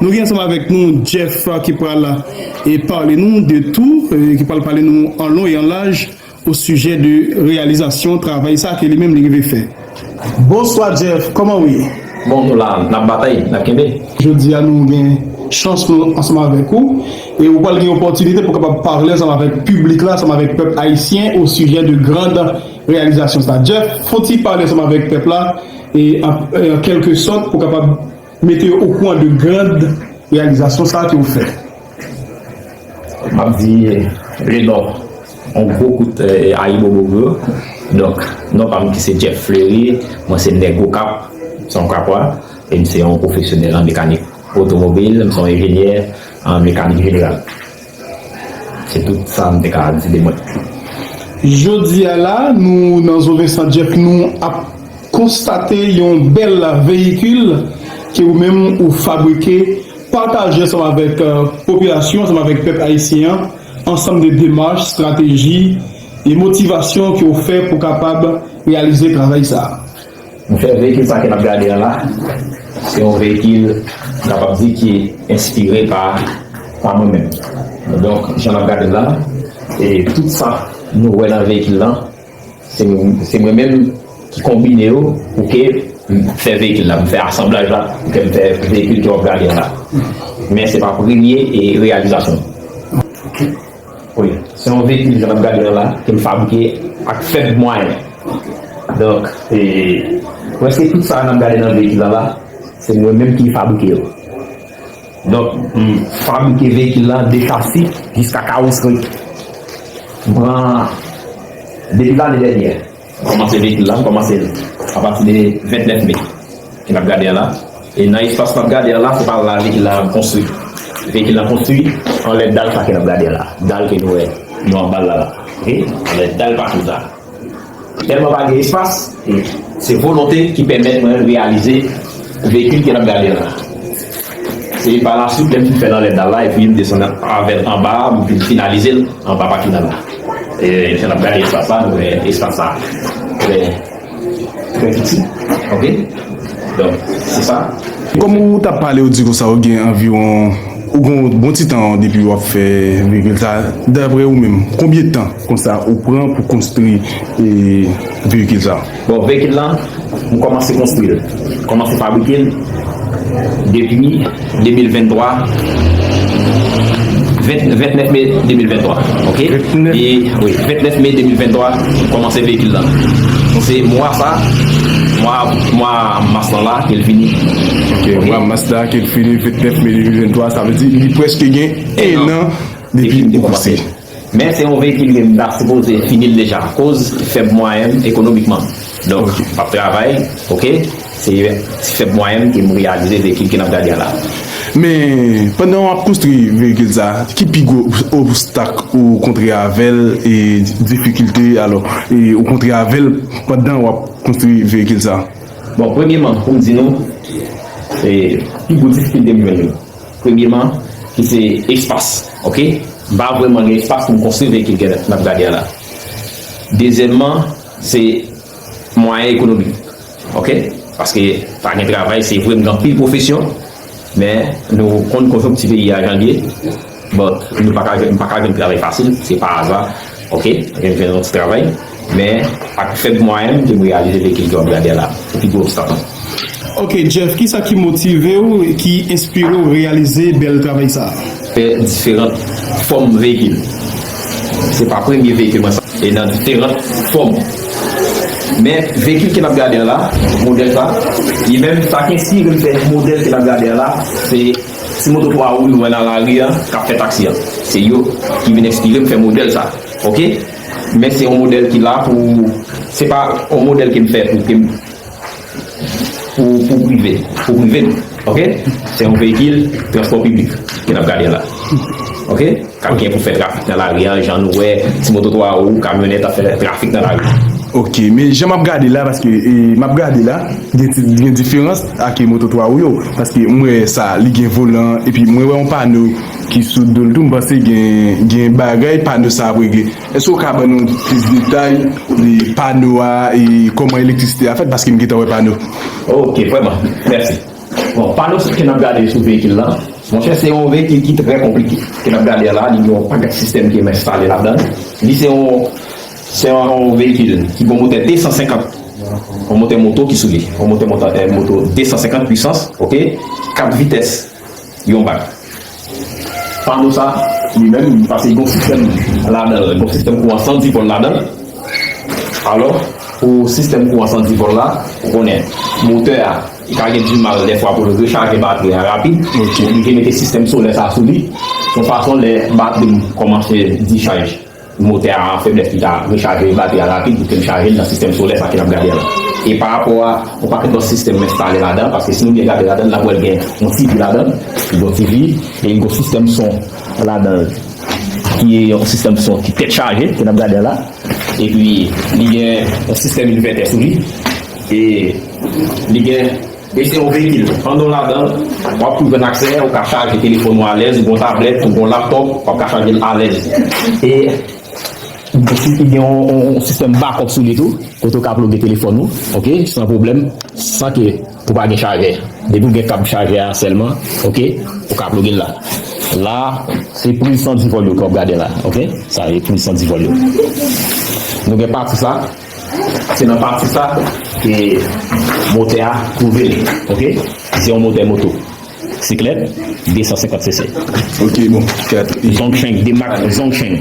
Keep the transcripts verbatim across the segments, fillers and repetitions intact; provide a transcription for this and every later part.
Nou gen ansanm avèk nou Jeff ki pral e pale nou de tou, e ki pral pale nou an lon e an laj o sijè de reyalizasyon travay sa ke li menm li rive fè. Bonswa Jeff, kòman w ye? Bon, nou la, n ap batay, n ap kenbe. Jodi a nou gen chans nou ansanm avèk ou e ou pral gen opòtinite pou kapab pale ansanm avèk piblik la, ansanm avèk pèp ayisyen o sijè de grand reyalizasyon sa. Jeff, fon ti pale ansanm avèk pèp la e an, e an kèlke sòt pou kapab mete yo okouran de grand reyalizasyon sa ke w fè. M ap di Lenò yon gwo kout eh, ayibobo pou yo. Donk, non pa m ki se Jeff Fleury, mwen se nèg Okap, se yon Kapwa, e m se yon pwofesyonèl an mekanik otomobil, m se yon enjenyè an mekanik jeneral. Se tout sa m te ka di de mwen. Jodi a la, nou nan Zo Vincent Jeff, nou ap konstate yon bèl veyikil ke ou menm ou fabrike, pataje ansanm avèk eh, popilasyon, ansanm avèk pèp ayisyen an, ansanm de demach, estrateji e motivasyon ke ou fè pou kapab reyalize travay sa a. M fè veyikil sa ke n ap gade an la, se yon veyikil, m kapab di, ki enspire pa, pa mwen menm. Donk, jan n ap gade l la, e tout sa nou wè nan veyikil lan, se, se mwen menm ki konbine yo pou ke m fè veyikil la, m fè asanblaj la, pou ke m fè veyikil ke w ap gade an la. Men se pa premye e reyalizasyon. Wi, se yon veyikil jan n ap gade an la, ke m fabrike ak fèb mwayen. Donk, e, prèske tout sa n ap gade nan veyikil la la, se mwen menm ki fabrike yo. Donk, m fabrike veyikil la de chasi jiska kawosri. M pran depi lane dènyè. M kòmanse veyikil la, m kòmanse l apati de vennèf me ke n ap gade a la. E nan espas n ap gade a la, se pa la veyikil la konstwi. Veyikil la konstwi anlè dal sa ke n ap gade a la. Dal ke nou wè, nou anba l la la. Oke? Anlè dal patou sa. Tèlman pa gen espas, se volonte ki pèmèt mwen reyalize veyikil ke n ap gade a la. Se pa la swit, lè m fin fè l anlè dal la, epi m desann avè l anba, m vin finalize l anba pakin an la. E, lè n ap gade espas la, nou wè espas la trè, trè piti. Oke? Donk, se sa. Kòm ou t ap pale, ou di konsa, ou gen anviwon, ou gen yon bon ti tan depi w ap fè veyikil sa. Daprè ou menm, konbyen tan konsa ou pran pou konstwi, e, veyikil sa? Bon, veyikil la, m kòmanse konstwi l, kòmanse fabrike l depi de mil venntwa, ven, vennèf me de mil venntwa, oke? Vennèf? E, wi, vennèf me de mil venntwa, m kòmanse veyikil la. Donk, se mwa sa, mwa, mwa mas lan la, ke l fini. Oke, oke? Mwa mas la, ke l fini, vennèf me de mil venntwa, sa vle di, li prèske gen en an depi m te kòmanse. Men se yon veyikil ke m ta sipoze fini l deja, akoz fèb mwayen m ekonomikman. Donk, m ap travay, oke? Se, se fèb mwayen m ke m reyalize veyikil ke n ap gade a la. Men, pandan w ap konstwi veyikil sa, ki pi gwo obstak ou kontre avè l, e difikilte, alò, e ou kontre avè l pandan w ap konstwi veyikil sa? Bon, premyeman, pou m di nou, e, pi gwo difikilte m jwenn yo. Premyeman, ki se espas, oke? M pa vrèman gen espas pou m konstwi veyikil ke n ap gade a la. Dezyèmman, se mwayen ekonomik, oke? Paske pa gen travay, se vre m gen anpil pwofesyon, men nou konn konjonkti peyi a jan l ye. Bon, nou pa ka jwenn, m pa ka jwenn travay fasil, se pa aza. Oke, m jwenn yon ti travay, men ak fèb mwayen m ke m reyalize veyikil ke w ap gade a la. Se pi gwo obstak lan. Oke, Jeff, kisa ki motive w, ki enspire w reyalize bèl travay sa a? Fè diferan fòm veyikil. Se pa premye veyikil mwen sa. E nan diferan fòm. Men veyikil ke n ap gade a la, modèl sa, li menm sa ki enspire m fè modèl ke n ap gade a la, se ti moto twa wou nou wè nan lari a k ap fè taksi a. Se yo ki vin enspire m fè modèl sa. Oke? Men se yon modèl ki la pou, se pa yon modèl ke m fè pou ke m, pou, pou prive, pou prive m. Oke? Se yon veyikil transpò piblik ke n ap gade a la. Oke? K ap gen pou fè trafik nan lari a, jan nou wè ti moto twa wou, kamyonèt ap fè trafik nan lari. Oke, men jan m ap gade la, paske, e, m ap gade la, gen ti, gen diferans ak moto twa wou yo, paske m wè sa, li gen volan, epi mwen wè yon pano ki sou do l tou, m panse gen, gen bagay pano sa ap regle. Èske w ka ban nou plis detay de pano a e kòman elektrisite a fèt, paske m gentan wè pano? Oke, vrèman, mèsi. Bon, pano ke n ap gade sou veyikil lan, Monchè, se yon veyikil ki trè konplike. Ke n ap gade a la, li gen yon pakèt sistèm ki enstale ladan l. Li se yon, se yon veyikil ki gen yon motè de san senkant, yon motè moto ki sou li. Yon motè, motè, eh, moto de san senkant pwisans, oke? Kat vitès, yon bak. Pano sa, li menm, li pase, li gen yon sistèm ladan l, li gen yon sistèm kouran san dis vòl ladan l. Alò, pou sistèm kouran san dis vòl la, ou konnen, motè a, li ka gen dimal dèfwa pou l rechaje batri a rapid. Ok. Ou oblije mete sistèm solè sa sou li, yon fason lè batri kòmanse dichaj, motè a an feblès, li ka rechaje batri a rapid pou ke l chaje l nan sistèm solè sa ke n ap gade a la. E pa rapò a yon pakèt lòt sistèm enstale ladan, paske si nou byen gade ladan, n ap wè l gen yon TV ladan, li gen yon TV, e li gen yon sistèm son ladan, ki yon sistèm son ki tèt chaje, ke n ap gade a la. Epi, li gen yon sistèm envètè sou li. E li gen, e se yon veyikil. Pandan w ladan l, w ap toujou jwenn aksè, ou ka chaje telefòn ou alèz, ou gon tablèt, ou gon laptòp, w ap ka chaje l alèz. E li gen yon, yon, yon sistèm bakòp sou li tou, kote w ka ploge telefòn ou, oke, san pwoblèm, san ke pou pa gen chajè. Depi w gen kab chajè a sèlman, oke, ou ka ploge l la. La, se priz san dis vòl yo ke w ap gade la, oke? Sa e priz san dis vòl yo. Nou gen pati sa, se nan pati sa ke motè a twouve l, oke? Se yon motè moto. Siklèt, de san senkant cc. Ok, bon, kat. Zhongsheng, de mak Zhongsheng.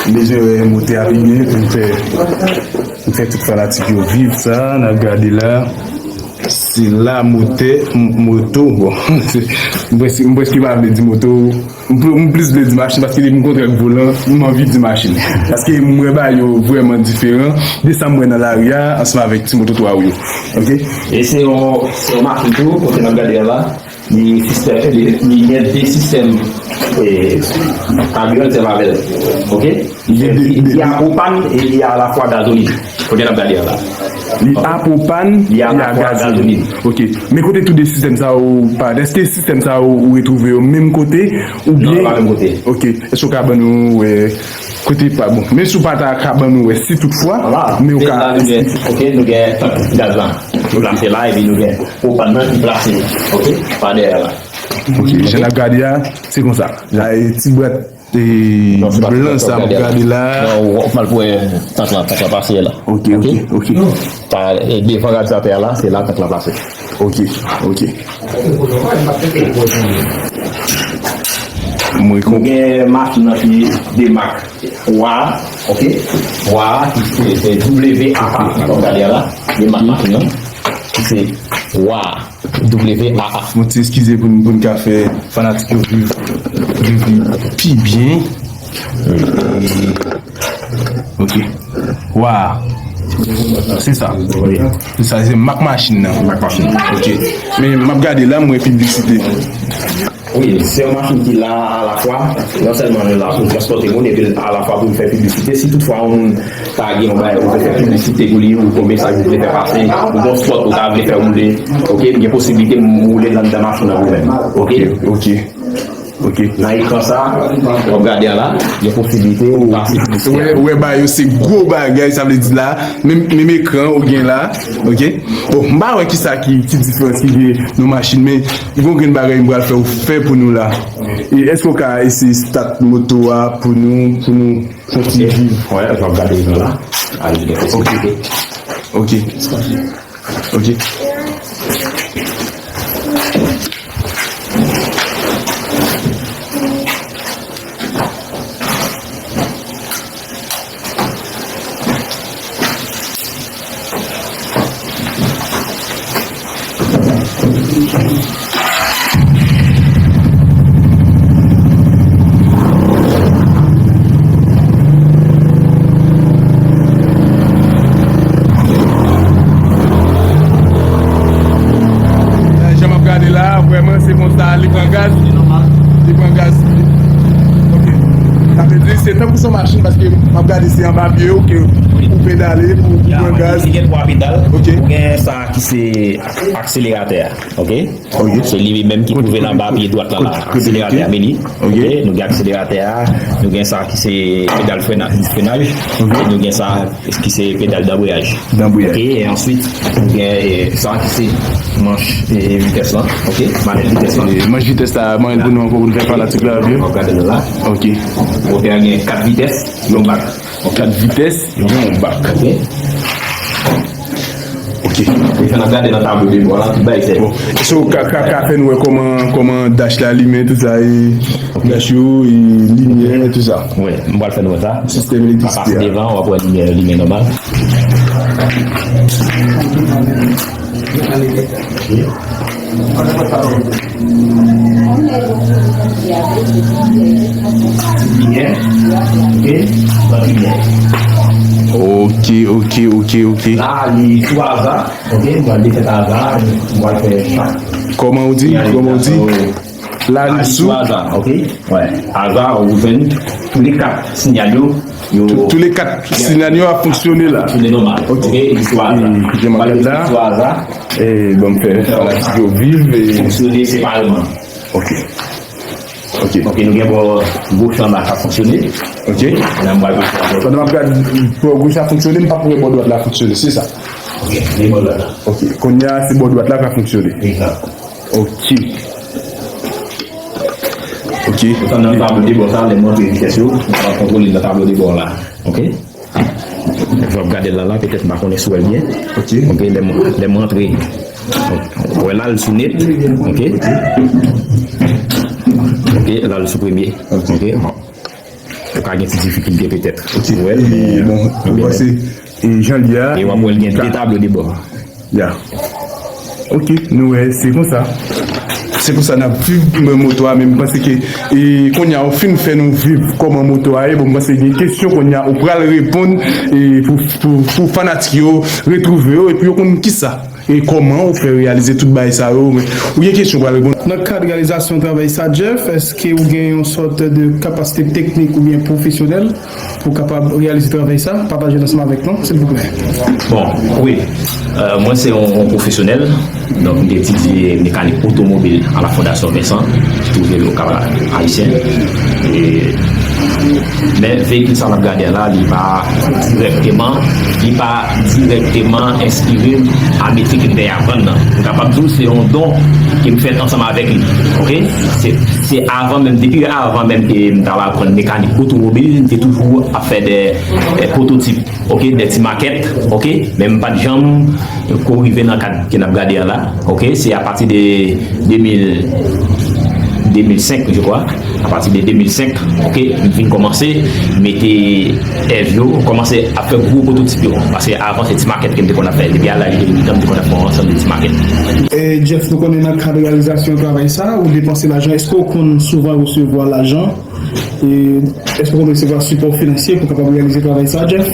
M bezwen wè motè a pi byen pou m fè, pou m fè tout fanatik yo viv sa, n ap gade la. Se la motè, m-, moto, bon, se, m prèske, m prèske pa vle di moto, m pl-, m plis vle di machin, paske depi m kontre ak volan, m anvi di machin. Paske m wè bagay yo vrèman diferan de sa m wè nan lari a, ansanm avèk ti moto twa wou yo. Ok? E se yon, se yon machin tou, kote n ap gade a la, li sistèm, li, li gen de sistèm, e, kabiratè avè l. Ok? Li, li, li a pwopàn e li a lafwa gazolin. Kote n ap gade a la. Li a pwopàn, li a lafwa gazolin. Ok. Men kote tou de sistèm sa yo parèt? Èske sistèm sa yo ou retwouve yo menm kote oubyen? Non, yo pa menm kote. Ok. Èske w ka ban nou, e, kote pa bon? Menm si w pa ta ka ban nou, e, si toutfwa, men w ka. Ok, nou gen tank gaz la. Ki plase la, epi nou gen pwopàn nan ki plase, ok, pa dèyè la. Ok, jan n ap gade a, se konsa. La, e, ti bwat, e, blan sa m ap gade la. Non, w ap mal pou wè tank la, tank la pase la. Ok, ok, ok. Pa, e, devan radyatè a la, se la tank la pase. Ok, ok. Mwen konprann. Nou gen machin nan ki de mak Wa, ok? Wa, ki se, se W A A. W A A. W A A. Gade la, gen mak machin nan, ki se Wa, W A A. Mwen ti eskize pou n, pou n ka fè fanatik yo viv, viv li pi byen. Ok. Wa. Se sa. Wi. Se sa, se mak machin nan. Mak machin. Ok. Men m ap gade la, m wè piblisite. Wi, se yon machin ki la alafwa, non sèlman nou la pou transpòte moun, epi alafwa pou nou fè piblisite. Si toutfwa yon moun ta gen yon bagay, ou vle fè piblisite pou li, ou gon mesaj ou vle fè pase, ou gon spòt ou ta vle fè woule, ok, gen posiblite m woule nan anndan machin nan pou mwen. Ok? Ok, ok. Nan ekran sa, w ap gade a la, gen posiblite ou pase piblisite. Ou wè, ou wè ba yo se gwo bagay, sa vle di la, menm, menm ekran ou gen la, ok? Bon, m pa wè kisa ki, ki diferans ki gen nan machin, men gon grenn bagay m pral fè ou fè pou nou la. E èske w ka eseye stat moto a pou nou, pou nou fè yon ti viv? Wè, jan w ap gade ekran la. Ale, gen posiblite. Ok. Ok. Jan m ap gade la, vrèman, se konsa, li pran gaz. Li pran gaz. Ok. Sa vle di, Se tankou se yon machin, paske m ap gade se anba pye w ke ou pedale pou, pou pran gaz. Li gen twa pedal. Ok. Ou gen sa ki se akseleratè a, ok? Ok. Se li menm ki twouve l anba pye dwat la la. Akseleratè a, men li. Ok. Ok, nou gen akseleratè a, nou gen sa ki se pedal frena-, frennaj, ok, e nou gen sa ki se pedal danbriyaj. Danbriyaj. Ok, e answit, nou gen, e, sa ki se manch, e, vitès lan. Ok, manèt vitès lan. E, manch vitès la, mwen pou nou ankò pou nou fè fanatik la, byen. N ap gade l la. Ok. Motè a gen kat vitès, yon bak. Kat vitès, yon bak. Ok. Ok. E fè n ap gade nan tablo de bò la, tout bagay sèt. Bon. So, ka, ka, ka fè n wè kòman, kòman dach la limen, tout sa, e dach yo, e limyè, tout sa. Wi, m pral fè n wè sa. Sistèm elektrisite a. Pase devan, w ap wè limyè, limyè nòmal. Ok, ok, ok, ok. La, li sou aza. Ok, m pral defèt aza, m pral fè chak. Kòman ou di? Kòman ou di? La, li sou aza, ok? Wi. Aza, ou jwenn tou le kat sinyal yo, yo. Tou, tou le kat sinyal yo ap fonksyone la. Fonksyone nòmal. Ok. Ok, li sou aza. E, jan m ap gade la. Sou aza. E, bon, m fè fanatik yo viv, e. Fonksyone separeman. Ok. Ok. Ok, nou gen bò goch lan la k ap fonksyone. Ok. Pandan m pral pase la. Pandan m ap gade bò goch la fonksyone, m p ap wè bò dwat la fonksyone, se sa? Ok, se bò dwat la. Ok, kounye a, se bò dwat la k ap fonksyone. Egzak. Ok. Ok. Konsa nan tablo de bò sa, lè m rantre vitès yo, m kapab kontwole nan tablo de bò la. Ok. Jan w ap gade l la, la, petèt m pa konnen si w wè l byen. Ok. Ok, lè m, lè m rantre. Ou wè la, l sou net. Ok. Ok, la, l sou premye. Ok, bon. Ou ka gen ti difikilte petèt. Ok. Ou wè l, men, bon, ou panse, e, jan l ye a, e w ap wè l gen de tablo de bò. Ya. Ok, nou wè, se konsa. Se konsa n ap viv moto a, men m panse ke, e, kounye a, ou fin fè nou viv kòman moto a ye. Bon, m panse gen kesyon kounye a, ou pral reponn, e, pou, pou, pou fanatik yo retwouve yo, epi yo konn kisa, e kòman ou fè reyalize tout bagay sa yo. Men, ou gen kesyon, ou pral reponn. Nan kad reyalizasyon travay sa, Jeff, èske ou gen yon sòt de kapasite teknik oubyen pwofesyonèl pou kapab reyalize travay sa? Pataje l ansanm avèk nou, silvouplè. Bon, wi. Euh, mwen se yon, yon pwofesyonèl. Donk, m te etidye mekanik otomobil a la Fondasyon Vincent, ki twouve l o Kap Ayisyen. E, men veyikil sa n ap gade a la, li pa dirèkteman, li pa dirèkteman enspire a metye ke m te aprann nan. M kapab di w se yon don ke m fèt ansanm avèk li. Ok? Se, se avan menm, depi avan menm ke m t ap aprann mekanik otomobil, m te toujou ap fè de, de pwototip, ok, de ti makèt, ok, men m pa t janm ko rive nan kad ke n ap gade a la, ok, se apati de de mil, de mil senk, je crois, apati de de mil senk, ok, m vin kòmanse mete èv yo, kòmanse ap fè gwo pwototip yo, paske avan se ti makèt ke m te konn ap fè, depi a laj de uit an m te konn ap fè yon ansanm de ti makèt. E, Jeff, nou konnen nan kad reyalizasyon travay sa, ou depanse lajan, èske ou konn souvan resevwa lajan? E èske w konn resevwa sipò finansye pou w kapab reyalize travay sa, Jeff?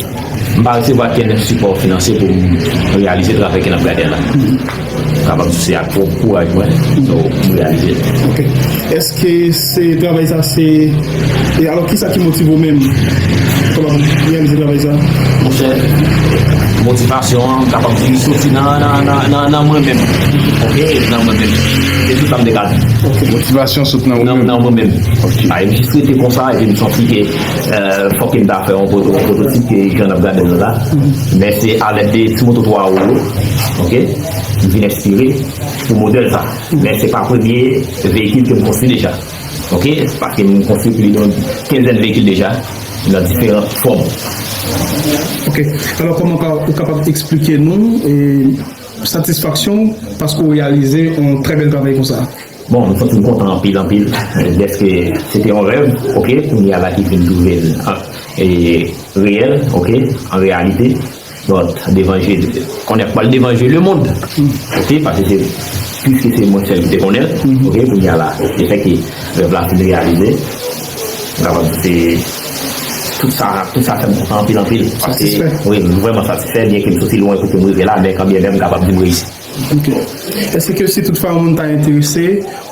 M pa resevwa kenn sipò finansye pou m reyalize travay ke n ap gade a la. M kapab di se ak pwòp kouraj mwen, so, m reyalize l. Ok. Èske se travay sa se, e alò, kisa ki motive w menm pou w kapab reyalize travay sa? Monchè, motivasyon an, m kapab di, li soti nan, nan, nan, nan, nan mwen menm. Ok, nan mwen menm. Se tout sa m te ka di. Ok. Motivasyon sot nan ou menm? Nan, nan mwen menm. Ok. A, e m jis rete konsa, epi m santi ke, euh, fòk ke m ta fè yon pwoto-, pwototip ke jan n ap gade l la. Mhm. Men se alèd de ti moto twa wou yo, ok, m vin enspire pou modèl sa. Mhm. Men se pa premye veyikil ke m konstwi deja. Ok? Paske m konstwi plis de yon kenzèn veyikil deja, nan diferan fòm. Ok. Alò, kòman ka, ou kapab eksplike nou, e, satisfaksyon w paske w reyalize yon trè bèl travay konsa? Bon, m santi m kontan anpil, anpil, dèske se te yon rèv, ok, kounye a la ki vin twouve l, an, e, reyèl, ok, an reyalite. Donk, devan je, konnen pral devan je lemonn, ok, paske se, piske se mwen sèl ki te konnen l, ok, kounye a la, le fèt ke rèv la fin reyalize, m kapab di se, tout sa, tout sa fè m kontan anpil, anpil, paske, wi, m vrèman satisfè, byenke m soti lwen pou ke m rive la, men kanmenm m kapab di m reyisi. Ok. Èske si toutfwa yon moun ta enterese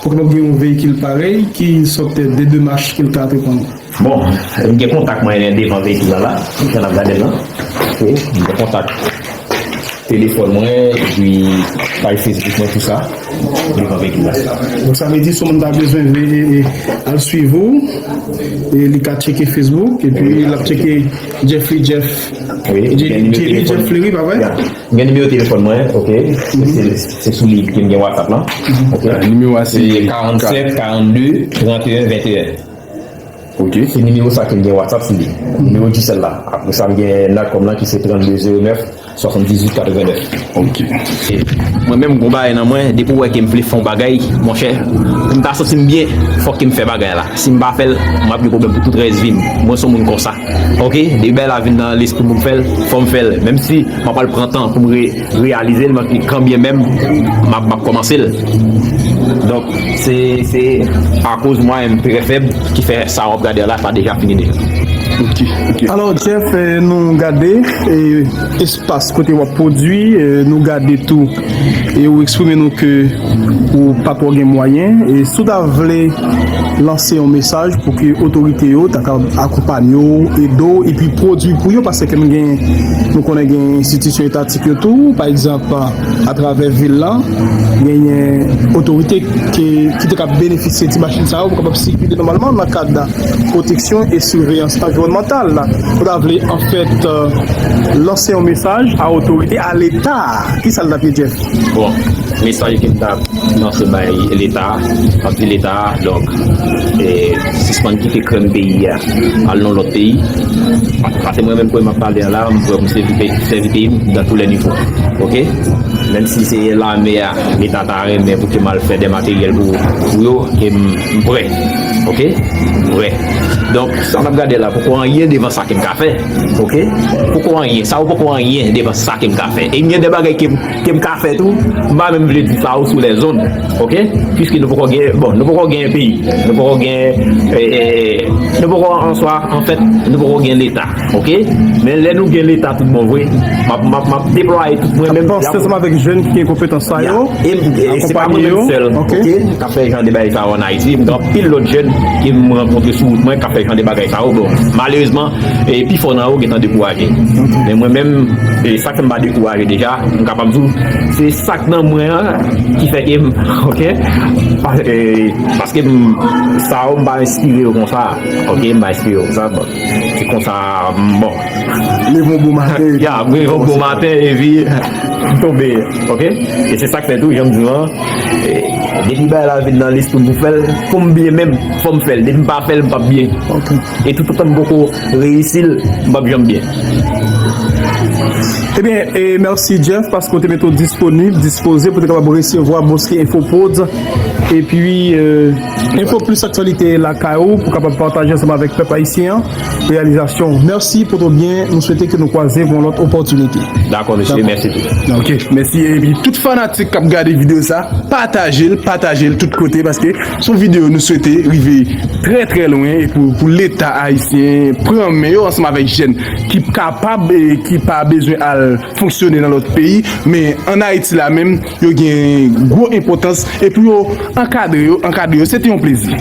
pou kapab gen yon veyikil parèy, ki sòt de demach ke l ka antreprann? Bon, m gen kontak mwen devan veyikil la la, jan n ap gade l lan. Ok, m gen kontak telefòn mwen, epi paj Facebook mwen, tou sa, devan veyikil la. Donk, sa vle di, si yon moun ta bezwen ve-, e, e, al swiv ou, e li ka tcheke Facebook, epi l ap tcheke Jeffrey Jeff, J-, J-, Jeffrey Fleury, pa vre? Gen nimewo telefòn mwen, ok. Se, se sou li ke m gen WhatsApp lan. Ok. Nimewo a se karannsenk, karannde, trannteyen, venteyen. Ok. Se nimewo sa ke m gen WhatsApp sou li. Nimewo Digicel la. Apre sa, m gen Natcom lan ki se trannde zewo nèf, swasanndizuit katrevennèf. Ok. E mwen menm, gon bagay nan mwen, depi w wè ke m vle fè yon bagay, monchè, pou m ta santi m byen, fòk ke m fè bagay la. Si m pa fè l, m ap gen pwoblèm pou tout rès vi m. Mwen se yon moun konsa. Ok, depi bagay la vin nan lespri m pou m fè l, fò m fè l. Menm si m ap pral pran tan pou m re-, reyalize l, men kanmenm, m ap, m ap kòmanse l. Donk, se, se akoz mwayen m trè fèb ki fè sa w ap gade a la, sa deja fini deja. Ok, ok. Alò, Jeff, eh, nou gade, eh, espas kote w ap pwodui, eh, nou gade tou, e ou eksprime nou ke ou pa twò gen mwayen, e si w ta vle lanse yon mesaj pou ke otorite yo ta ka akonpanye w, ede w, epi pwodui pou yo, paske nou gen, nou konnen gen enstitisyon etatik yo tou, pa egzanp, atravè vil la, genyen otorite ki, ki te ka benefisye ti machin sa yo pou kapab sikile nòmalman nan kad pwoteksyon e siveyans anviwònmantal. Ou ta vle, anfèt, lanse yon mesaj a otorite, a Leta. Kisa l t ap ye, Jeff? Bon, mesaj ke m ta lanse bay Leta, m ap di Leta, donk, e, sispann kite krèm peyi a al nan lòt peyi. Paske mwen menm, kote m ap pale a la, m prè pou m sèvi peyi, sèvi peyi m dans tous les niveaux. Ok? Menm si se lame a, Leta ta renmen pou ke m al fè de materyèl pou, pou yo, ke m, m prè. Ok? M prè. Donk, sa n ap gade la, poko anyen devan sa ke m ka fè. Ok? Poko anyen. Sa yo poko anyen devan sa ke m ka fè. E m gen de bagay ke m ke m ka fè tou, m pa menm vle di sa yo sou lèzonn, ok? Piske nou poko gen, bon, nou poko gen peyi, nou poko gen, e, e, nou poko an swa, anfèt, nou poko gen Leta, ok? Men lè nou gen Leta tout bon vre, m ap, m ap, m ap deplwaye tout mwen menm. Panse ansanm avèk jèn ki gen konpetans sa yo, e, e se pa mwen menm sèl, ok, k ap fè jan de bagay sa yo ann Ayiti. M gen anpil lòt jèn ke m rankontre sou wout mwen k ap fè jan de bagay sa yo. Bon, malerezman, e pifò nan yo gentan dekouraje. Men mwen menm, e sa k fè m pa dekouraje deja, m kapab di w, se sa k nan mwen an ki fè ke m, ok? Pa-, e, paske m, sa yo m pa enspire yo konsa, ok? M pa enspire yo konsa, bon. Se konsa, m, bon. Leve yon bon maten. Ya, m leve yon bon maten, epi m tonbe, ok? E se sa k fè tou, jan m di w an, e, depi bagay la vin nan lespri m pou fè l, pou m byen menm, fò m fè l. Depi m pa fè l, m p ap byen. Ok. E toutotan m poko reyisi l, m p ap janm byen. Ebyen, e mèsi Jeff, paske w te mete w disponib, dispoze pou te kapab resevwa Bosquet Info Prod. Epi, e, Info Plus Aktyalite lakay ou pou kapab pataje ansanm avèk pèp ayisyen an reyalizasyon. Mèsi, pote w byen, nou swete ke nou kwaze pou yon lòt opòtinite. Dakò, mesye, mèsi tou. Ok, mèsi. Epi tout fanatik k ap gade videyo sa, pataje l, pataje l tout kote, paske se yon videyo nou swete rive trè, trè lwen, e pou, pou Leta ayisyen pran men yo ansanm avèk jèn ki kapab e ki pa bezwen al fonksyone nan lòt peyi, men ann Ayiti la menm, yo gen gwo enpòtans, e pou yo ankadre yo, ankadre yo, se te yon plezi.